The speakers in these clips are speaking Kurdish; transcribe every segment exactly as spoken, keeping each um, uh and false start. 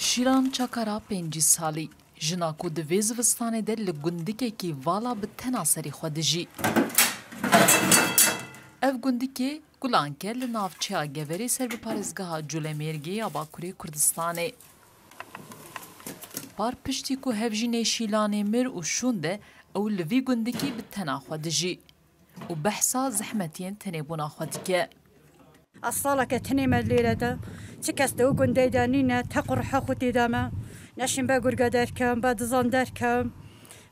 Şîlan Çakara pêncî salî, jina ku di vê zivistanê de li gundikekî vala bi tena serî xwe dijî. Ev gundikê Gulanke li navçeya Geverê ser bi parêzgeha Culemêrgê ya Bakurê Kurdistanê. Par piştî ku hevjînê Şîlanê mir û şûnde, ew li vî gundikî bi tena xwe dijî û behsa zehmetiyên tenêbûna xwe dike. Ez saleke tenê me lêre de, çi kes di wî gundê de nîne, teq û riha xwe tê de me. Neşîn be gurge derkem, be dizan derkem.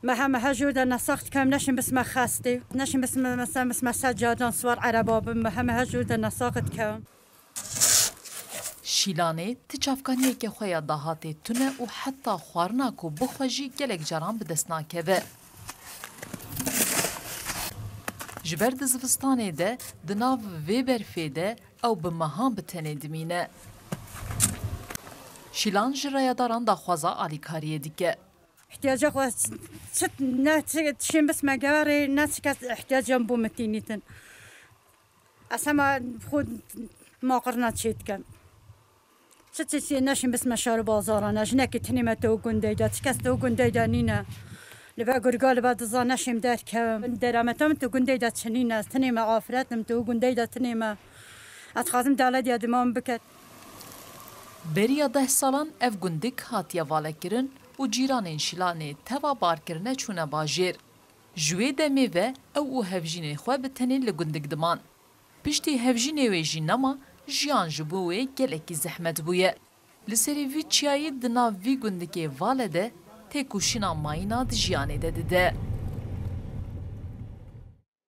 Me heme her jûr de nesax dikem, neşîn bisme xestê. Neşîn bisme, mesela, bisme ser cadan, siwar ereba bim, me heme her jûr de nesax dikem. Şîlanê ti çavkaniyeke xwe ya dahatê tune û heta xwarina ku bixwe jî gelek caran bi dest nakeve. Ji ber di zivistanê de di nav vê berfê de ew bi mehan bi tenê dimîne. Şîlan ji rayadaran daxwaza alîkariyê dike. Ihtiyaca xwe çi, ne çi tişên bisme geverê, ne çi kes ihtiyacan bo min tînîtin. Ez hema xwe maqirna çê dikim. Çi çi çi neşin bisme şar û bazaran, ne jinekî tinê me te û gundey de, çi kes te û gundey de nîne. Li be gurga, li be diza neşim derkevim. Derameta min tu gundey de çi nîne, tinê me afret im, tu û gundey de tinê me. Ez dixwazim dewletiya dima min biket. Beriya deh salan ev gundik hatiye valekirin û cîranên Şîlanê teva barkirine çûne bajêr. Ji wê demê ve ew û hevjînê xwe bi tenê li gundik diman. Piştî hevjînê wê jî nema, jiyan ji bo wê gelekî zehmet bûye. Li serê vî çiyayî di nav vî gundikê Vale de têkoşîna mayîna di jiyanê de dide.